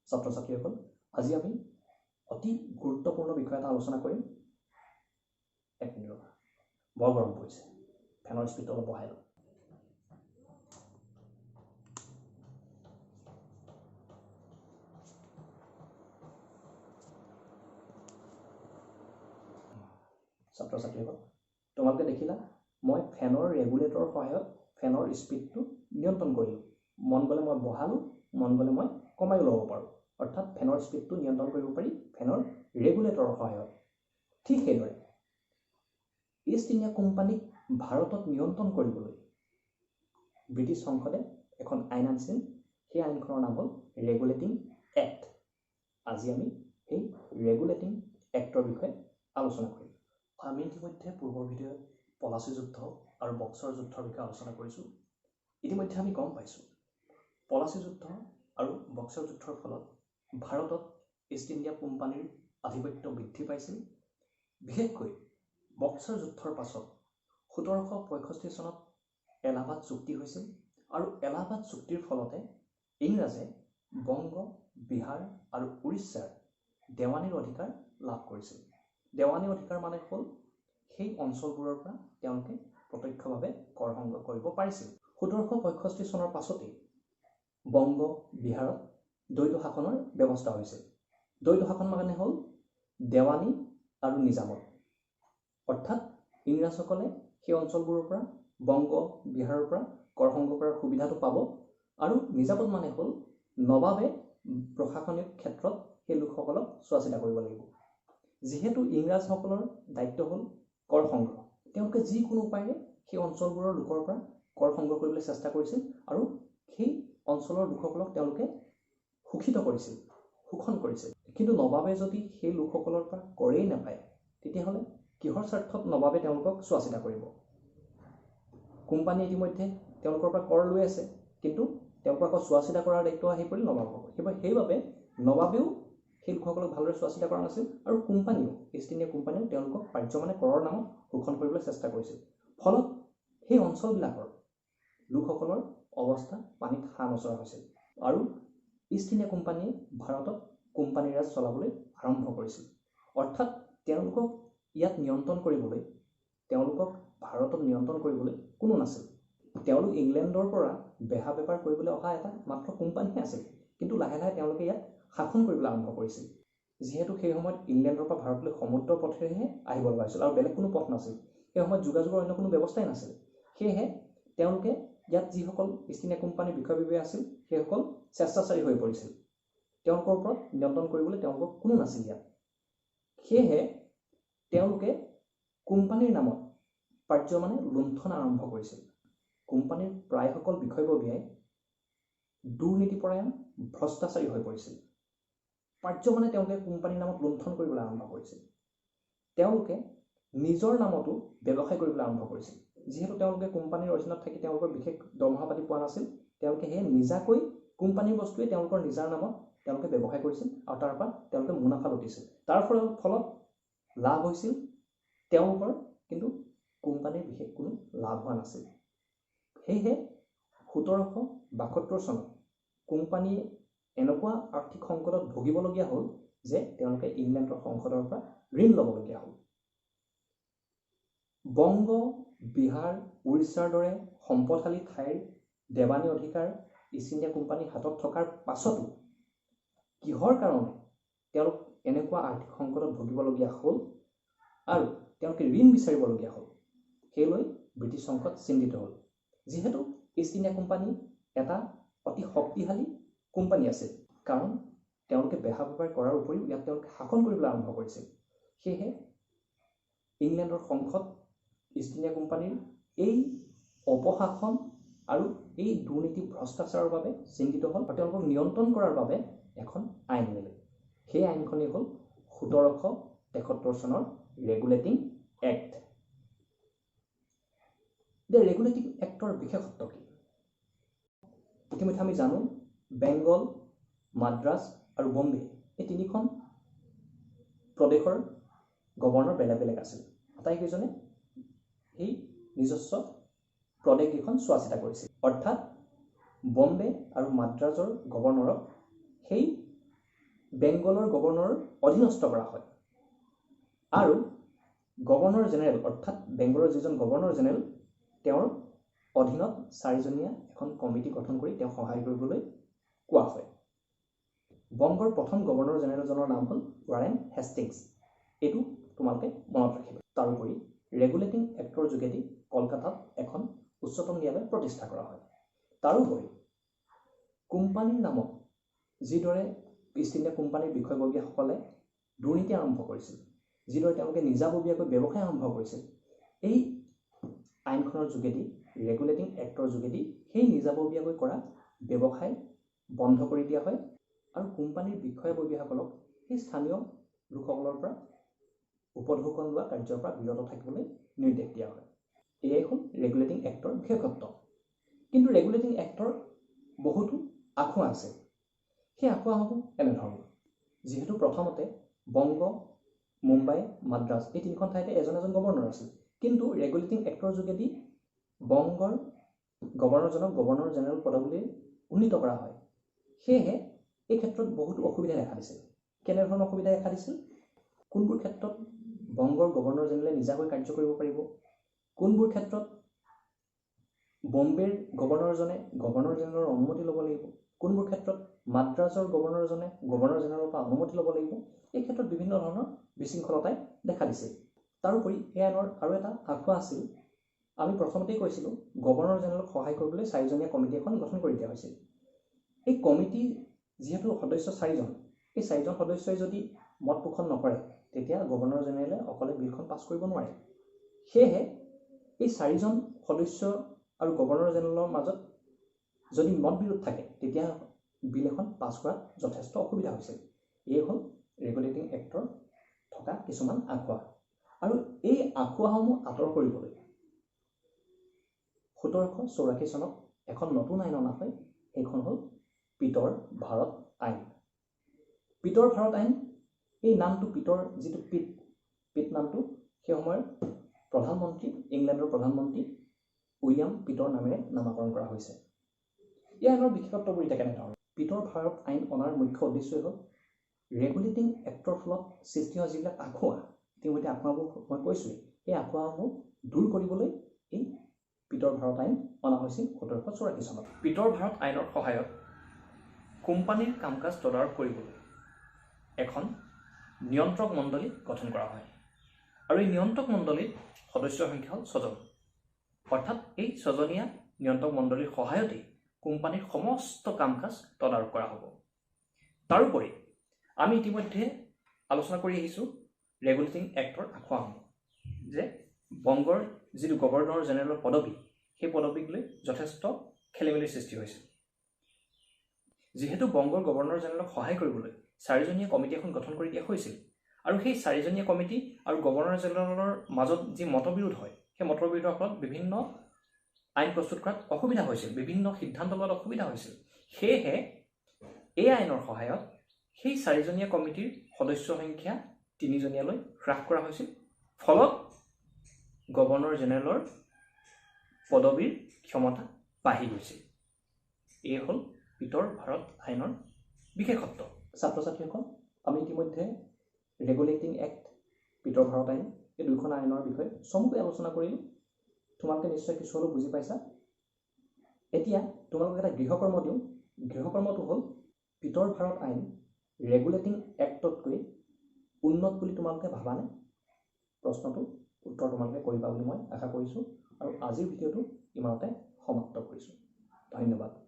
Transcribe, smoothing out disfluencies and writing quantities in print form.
ছাত্ৰ ছাত্ৰীসকল, আজি আমি অতি গুৰুত্বপূৰ্ণ বিষয় এটা আলোচনা কৰিম। এক মিনিট ৰ'বা, বৰ গৰম পৰিছে, ফেনৰ স্পীডটো অলপ বঢ়াই লওঁ। ছাত্ৰ ছাত্ৰীসকল, তোমালোকে দেখিলা মই ফেনৰ ৰেগুলেটৰৰ সহায়ত ফেনৰ স্পীডটো নিয়ন্ত্ৰণ কৰিলোঁ। মন গ'লে মই বঢ়ালোঁ, মন গ'লে মই কমাইও ল'ব পাৰোঁ। অৰ্থাৎ ফেনৰ স্পীডটো নিয়ন্ত্ৰণ কৰিব পাৰি ফেনৰ ৰেগুলেটৰৰ সহায়ত। ঠিক সেইদৰে ইষ্ট ইণ্ডিয়া কোম্পানীক ভাৰতত নিয়ন্ত্ৰণ কৰিবলৈ ব্ৰিটিছ সংসদে এখন আইন আনিছিল। সেই আইনখনৰ নাম হ'ল ৰেগুলেটিং এক্ট। আজি আমি সেই ৰেগুলেটিং এক্টৰ বিষয়ে আলোচনা কৰিম। আমি ইতিমধ্যে পূৰ্বৰ ভিডিঅ'ত পলাচী যুদ্ধ আৰু বক্সাৰ যুদ্ধৰ বিষয়ে আলোচনা কৰিছোঁ। ইতিমধ্যে আমি গম পাইছোঁ পলাচী যুদ্ধ আৰু বক্সাৰ যুদ্ধৰ ফলত ভাৰতত ইষ্ট ইণ্ডিয়া কোম্পানীৰ আধিপত্য বৃদ্ধি পাইছিল। বিশেষকৈ বক্সাৰ যুদ্ধৰ পাছত 1765 চনত এলাহাবাদ চুক্তি হৈছিল আৰু এলাহাবাদ চুক্তিৰ ফলতে ইংৰাজে বংগ, বিহাৰ আৰু উৰিষ্যাৰ দেৱানীৰ অধিকাৰ লাভ কৰিছিল। দেৱানী অধিকাৰ মানে হ'ল সেই অঞ্চলবোৰৰ পৰা তেওঁলোকে প্ৰত্যক্ষভাৱে কৰ সংগ্ৰহ কৰিব পাৰিছিল। 1765 চনৰ পাছতেই বংগ, বিহাৰত দ্বৈত শাসনৰ ব্যৱস্থা হৈছিল। দ্বৈত শাসন মানে হ'ল দেৱানী আৰু নিজামত। অৰ্থাৎ ইংৰাজসকলে সেই অঞ্চলবোৰৰ পৰা, বংগ, বিহাৰৰ পৰা কৰ সংগ্ৰহ কৰাৰ সুবিধাটো পাব আৰু নিজামত মানে হ'ল নবাবে প্ৰশাসনিক ক্ষেত্ৰত সেই লোকসকলক চোৱা চিতা কৰিব লাগিব। যিহেতু ইংৰাজসকলৰ দায়িত্ব হ'ল কৰ সংগ্ৰহ, তেওঁলোকে যিকোনো উপায়েৰে সেই অঞ্চলবোৰৰ লোকৰ পৰা কৰ সংগ্ৰহ কৰিবলৈ চেষ্টা কৰিছিল আৰু সেই অঞ্চলৰ লোকসকলক তেওঁলোকে শোষিত কৰিছিল, শোষণ কৰিছিল। কিন্তু নবাবে যদি সেই লোকসকলৰ পৰা কৰেই নাপায়, তেতিয়াহ'লে কিহৰ স্বাৰ্থত নবাবে তেওঁলোকক চোৱা চিতা কৰিব? কোম্পানীয়ে ইতিমধ্যে তেওঁলোকৰ পৰা কৰ লৈ আছে, কিন্তু তেওঁলোকক আকৌ চোৱা চিতা কৰাৰ দায়িত্ব আহি পৰিল নবাবৰ। সেইবাবে নবাবেও সেই লোকসকলক ভালদৰে চোৱা চিতা কৰা নাছিল আৰু কোম্পানীও, ইষ্ট ইণ্ডিয়া কোম্পানীও তেওঁলোকক পাৰ্যমানে কৰৰ নামত শোষণ কৰিবলৈ চেষ্টা কৰিছিল। ফলত সেই অঞ্চলবিলাকৰ লোকসকলৰ অৱস্থা পানীত হাঁহ নচৰা হৈছিল আৰু ইষ্ট ইণ্ডিয়া কোম্পানীয়ে ভাৰতত কোম্পানী ৰাজ চলাবলৈ আৰম্ভ কৰিছিল। অৰ্থাৎ তেওঁলোকক ইয়াত নিয়ন্ত্ৰণ কৰিবলৈ, তেওঁলোকক ভাৰতত নিয়ন্ত্ৰণ কৰিবলৈ কোনো নাছিল। তেওঁলোক ইংলেণ্ডৰ পৰা বেহা বেপাৰ কৰিবলৈ অহা এটা মাত্ৰ কোম্পানীহে আছিল, কিন্তু লাহে লাহে তেওঁলোকে ইয়াত শাসন কৰিবলৈ আৰম্ভ কৰিছিল। যিহেতু সেই সময়ত ইংলেণ্ডৰ পৰা ভাৰতলৈ সমুদ্ৰ পথেৰেহে আহিব লগা হৈছিল আৰু বেলেগ কোনো পথ নাছিল, সেই সময়ত যোগাযোগৰ অন্য কোনো ব্যৱস্থাই নাছিল। সেয়েহে তেওঁলোকে ইয়াত যিসকল ইষ্ট ইণ্ডিয়া কোম্পানীৰ বিষয়ববীয়া আছিল সেইসকল স্বেচ্ছাচাৰী হৈ পৰিছিল। তেওঁলোকৰ ওপৰত নিয়ন্ত্ৰণ কৰিবলৈ তেওঁলোকক কোনো নাছিল ইয়াত। সেয়েহে তেওঁলোকে কোম্পানীৰ নামত পাৰ্যমানে লুণ্ঠন আৰম্ভ কৰিছিল। কোম্পানীৰ প্ৰায়সকল বিষয়ববীয়াই দুৰ্নীতিপৰায়ণ, ভ্ৰষ্টাচাৰী হৈ পৰিছিল। পাৰ্যমানে তেওঁলোকে কোম্পানীৰ নামত লুণ্ঠন কৰিবলৈ আৰম্ভ কৰিছিল। তেওঁলোকে নিজৰ নামতো ব্যৱসায় কৰিবলৈ আৰম্ভ কৰিছিল। যিহেতু তেওঁলোকে কোম্পানীৰ অধীনত থাকি তেওঁলোকৰ বিশেষ দৰমহা পাতি পোৱা নাছিল, তেওঁলোকে সেয়ে নিজাকৈ কোম্পানীৰ বস্তুৱে তেওঁলোকৰ নিজৰ নামত তেওঁলোকে ব্যৱসায় কৰিছিল আৰু তাৰ পৰা তেওঁলোকে মুনাফা লুটিছিল। তাৰ ফলত লাভ হৈছিল তেওঁলোকৰ, কিন্তু কোম্পানীৰ বিশেষ কোনো লাভ হোৱা নাছিল। সেয়েহে 1772 চনত কোম্পানীয়ে এনেকুৱা আৰ্থিক সংকটত ভুগিবলগীয়া হ'ল যে তেওঁলোকে ইংলেণ্ডৰ সংসদৰ পৰা ঋণ ল'বলগীয়া হ'ল। বংগ, বিহাৰ, উৰিষ্যাৰ দৰে সম্পদশালী ঠাইৰ দেৱানী অধিকাৰ ইষ্ট ইণ্ডিয়া কোম্পানীৰ হাতত থকাৰ পাছতো কিহৰ কাৰণে তেওঁলোক এনেকুৱা আৰ্থিক সংকটত ভুগিবলগীয়া হ'ল আৰু তেওঁলোকে ঋণ বিচাৰিবলগীয়া হ'ল, সেই লৈ ব্ৰিটিছ সংসদ চিন্তিত হ'ল। যিহেতু ইষ্ট ইণ্ডিয়া কোম্পানী এটা অতি শক্তিশালী কোম্পানী আছিল, কাৰণ তেওঁলোকে বেহা বেপাৰ কৰাৰ উপৰিও ইয়াত তেওঁলোকে শাসন কৰিবলৈ আৰম্ভ কৰিছিল। সেয়েহে ইংলেণ্ডৰ সংসদ ইষ্ট ইণ্ডিয়া কোম্পানীৰ এই অপশাসন আৰু এই দুৰ্নীতি ভ্ৰষ্টাচাৰৰ বাবে চিন্তিত হ'ল আৰু তেওঁলোকক নিয়ন্ত্ৰণ কৰাৰ বাবে এখন আইন আনিলে। সেই আইনখনেই হ'ল 1773 চনৰ ৰেগুলেটিং এক্ট। এতিয়া ৰেগুলেটিং এক্টৰ বিশেষত্ব কি? ইতিমধ্যে আমি জানো বেংগল, মাদ্ৰাজ আৰু বম্বে এই তিনিখন প্ৰদেশৰ গভৰ্ণৰ বেলেগ বেলেগ আছিল। আটাইকেইজনে সেই নিজস্ব প্ৰদেশকেইখন চোৱা চিতা কৰিছিল। অৰ্থাৎ বম্বে আৰু মাদ্ৰাজৰ গভৰ্ণৰক সেই বেংগলৰ গভৰ্ণৰৰ অধীনস্থ কৰা হয় আৰু গভৰ্ণৰ জেনেৰেল অৰ্থাৎ বেংগলৰ যিজন গভৰ্ণৰ জেনেৰেল তেওঁৰ অধীনত চাৰিজনীয়া এখন কমিটি গঠন কৰি তেওঁক সহায় কৰিবলৈ কোৱা হয়। বংগৰ প্ৰথম গভৰ্ণৰ জেনেৰেলজনৰ নাম হ'ল ৱাৰেন হেষ্টিংছ। এইটো তোমালোকে মনত ৰাখিবা। তাৰোপৰি ৰেগুলেটিং এক্টৰ যোগেদি কলকাতাত এখন উচ্চতম ন্যায়ালয় প্ৰতিষ্ঠা কৰা হয়। তাৰোপৰি কোম্পানীৰ নামত যিদৰে ইষ্ট ইণ্ডিয়া কোম্পানীৰ বিষয়ববীয়াসকলে দুৰ্নীতি আৰম্ভ কৰিছিল, যিদৰে তেওঁলোকে নিজাববীয়াকৈ ব্যৱসায় আৰম্ভ কৰিছিল, এই আইনখনৰ যোগেদি ৰেগুলেটিং এক্টৰ যোগেদি সেই নিজাববীয়াকৈ কৰা ব্যৱসায় বন্ধ কৰি দিয়া হয় আৰু কোম্পানীৰ বিষয়ববীয়াসকলক সেই স্থানীয় লোকসকলৰ পৰা উপঢৌকন লোৱা কাৰ্যৰ পৰা বিৰত থাকিবলৈ নিৰ্দেশ দিয়া হয়। এয়াই হ'ল ৰেগুলেটিং এক্টৰ বিশেষত্ব। কিন্তু ৰেগুলেটিং এক্টৰ বহুতো আঁসোৱাহ আছে। সেই আঁসোৱাহসমূহ এনেধৰণৰ। যিহেতু প্ৰথমতে বংগ, মুম্বাই, মাদ্ৰাজ এই তিনিখন ঠাইতে এজন এজন গভৰ্ণৰ আছিল, কিন্তু ৰেগুলেটিং এক্টৰ যোগেদি বংগৰ গভৰ্ণৰজনক গভৰ্ণৰ জেনেৰেল পদবীলৈ উন্নীত কৰা হয়। সেয়েহে এই ক্ষেত্ৰত বহুতো অসুবিধা দেখা দিছিল। কেনেধৰণৰ অসুবিধা দেখা দিছিল? কোনবোৰ ক্ষেত্ৰত বংগৰ গভৰ্ণৰ জেনেৰেলে নিজাকৈ কাৰ্য কৰিব পাৰিব, কোনবোৰ ক্ষেত্ৰত বম্বেৰ গভৰ্ণৰজনে গভৰ্ণৰ জেনেৰেলৰ অনুমতি ল'ব লাগিব, কোনবোৰ ক্ষেত্ৰত মাদ্ৰাজৰ গভৰ্ণৰজনে গভৰ্ণৰ জেনেৰেলৰ পৰা অনুমতি ল'ব লাগিব, এই ক্ষেত্ৰত বিভিন্ন ধৰণৰ বিশৃংখলতাই দেখা দিছিল। তাৰোপৰি এই আইনৰ আৰু এটা আঁসোৱাহ আছিল। আমি প্ৰথমতেই কৈছিলোঁ গভৰ্ণৰ জেনেৰেলক সহায় কৰিবলৈ চাৰিজনীয়া কমিটি এখন গঠন কৰি দিয়া হৈছিল। এই কমিটি যিহেতু সদস্য চাৰিজন, এই চাৰিজন সদস্যই যদি মত পোষণ নকৰে তেতিয়া গভৰ্ণৰ জেনেৰেলে অকলে বিলখন পাছ কৰিব নোৱাৰে। সেয়েহে এই চাৰিজন সদস্য আৰু গভৰ্ণৰ জেনেৰেলৰ মাজত যদি মতবিৰোধ থাকে তেতিয়া বিল এখন পাছ কৰাত যথেষ্ট অসুবিধা হৈছিল। এই হ'ল ৰেগুলেটিং এক্টৰ থকা কিছুমান আঁসোৱাহ। আৰু এই আঁসোৱাহসমূহ আঁতৰ কৰিবলৈ 1784 চনত এখন নতুন আইন অনা হয়। সেইখন হ'ল পিটৰ ভাৰত আইন। পিটৰ ভাৰত আইন, এই নামটো পিটৰ যিটো পিট নামটো সেই সময়ৰ প্ৰধানমন্ত্ৰী, ইংলেণ্ডৰ প্ৰধানমন্ত্ৰী উইলিয়াম পিটৰ নামেৰে নামাকৰণ কৰা হৈছে। এই আইনৰ বিশেষত্ববোৰ এতিয়া কেনেধৰণৰ? পিটৰ ভাৰত আইন অনাৰ মুখ্য উদ্দেশ্যই হ'ল ৰেগুলেটিং এক্টৰ ফলত সৃষ্টি হোৱা যিবিলাক আঁসোৱাহ, ইতিমধ্যে আঁসোৱাহবোৰ মই কৈছোঁৱেই, সেই আঁসোৱাহসমূহ দূৰ কৰিবলৈ এই পিটৰ ভাৰত আইন অনা হৈছিল 1784 চনত। পিটৰ ভাৰত আইনৰ সহায়ত কোম্পানীৰ কাম কাজ তদাৰক কৰিবলৈ এখন নিয়ন্ত্ৰক মণ্ডলী গঠন কৰা হয় আৰু এই নিয়ন্ত্ৰক মণ্ডলীত সদস্যৰ সংখ্যা হ'ল 6জন। অৰ্থাৎ এই 6জনীয়া নিয়ন্ত্ৰক মণ্ডলীৰ সহায়তেই কোম্পানীৰ সমস্ত কাম কাজ তদাৰক কৰা হ'ব। তাৰোপৰি আমি ইতিমধ্যে আলোচনা কৰি আহিছোঁ ৰেগুলেটিং এক্টৰ আঁসোৱাহসমূহ, যে বংগৰ যিটো গভৰ্ণৰ জেনেৰেলৰ পদবী, সেই পদবীক লৈ যথেষ্ট খেলি মেলিৰ সৃষ্টি হৈছিল। যিহেতু বংগৰ গভৰ্ণৰ জেনেৰেলক সহায় কৰিবলৈ চাৰিজনীয়া কমিটি এখন গঠন কৰি দিয়া হৈছিল আৰু সেই চাৰিজনীয়া কমিটি আৰু গভৰ্ণৰ জেনেৰেলৰ মাজত যি মতবিৰোধ হয়, সেই মতবিৰোধৰ ফলত বিভিন্ন আইন প্ৰস্তুত কৰাত অসুবিধা হৈছিল, বিভিন্ন সিদ্ধান্ত লোৱাত অসুবিধা হৈছিল। সেয়েহে এই আইনৰ সহায়ত সেই চাৰিজনীয়া কমিটিৰ সদস্য সংখ্যা 3জনীয়ালৈ হ্ৰাস কৰা হৈছিল। ফলত গভৰ্ণৰ জেনেৰেলৰ পদবীৰ ক্ষমতা বাঢ়ি গৈছিল। এই হ'ল পিটৰ ভাৰত আইনৰ বিশেষত্ব। ছাত্ৰ ছাত্ৰীসকল, আমি ইতিমধ্যে ৰেগুলেটিং এক্ট, পিটৰ ভাৰত আইন এই দুখন আইনৰ বিষয়ে চমুকৈ আলোচনা কৰিলোঁ। তোমালোকে নিশ্চয় কিছু হ'লেও বুজি পাইছা। এতিয়া তোমালোকক এটা গৃহকৰ্ম দিওঁ। গৃহকৰ্মটো হ'ল পিটৰ ভাৰত আইন ৰেগুলেটিং এক্টতকৈ উন্নত বুলি তোমালোকে ভাবানে? প্ৰশ্নটো উত্তৰ তোমালোকে কৰিবা বুলি মই আশা কৰিছোঁ আৰু আজিৰ ভিডিঅ'টো ইমানতে সমাপ্ত কৰিছোঁ। ধন্যবাদ।